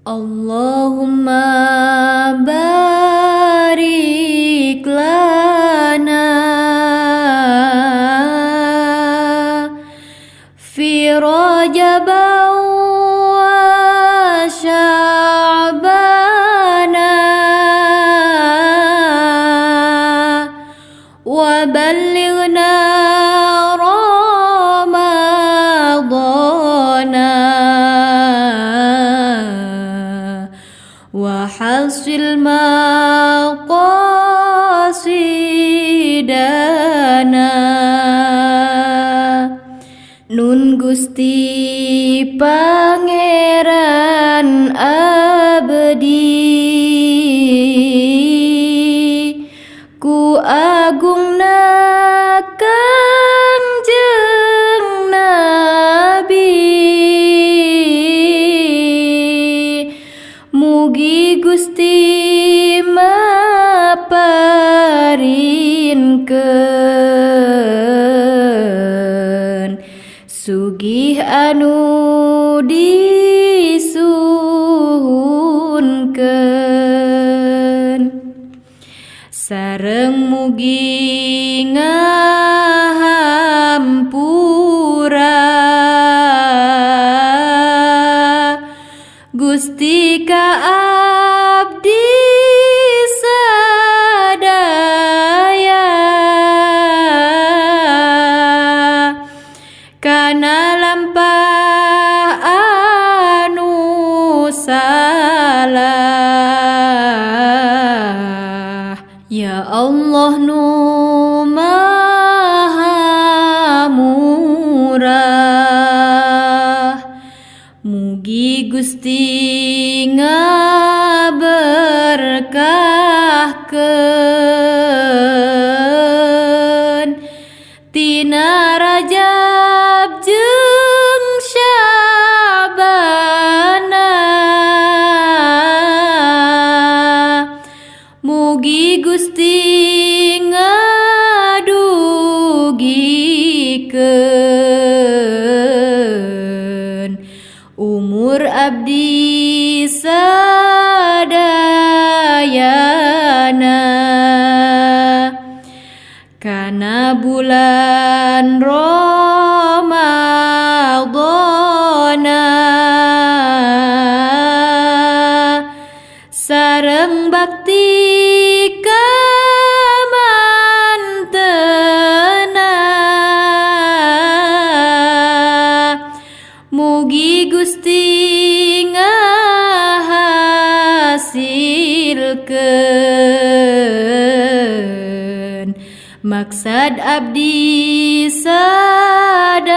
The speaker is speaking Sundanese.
Allahumma barik lana fi Rajab wa Sya'bana wa ballighna Ramadana wa hasil maqasidana. Nun Gusti Pangeran abdi, ku agungna Kangjeng Nabi. Mugi Gusti maparinkeun sugih anu disuhunkeun, sareng mugi ngahampura Gusti ka abdi sadaya, kana lampah anu salah. Ya Allah nu maha murah, mugi Gusti ngaberkahkeun tina Rajab jeung Sya'bana. Mugi Gusti ngadugikeun umur abdi sadayana, kana bulan Ramadana sareng bakti ka mantena. Mugi Gusti ngahasilkeun maksad abdi sadayana.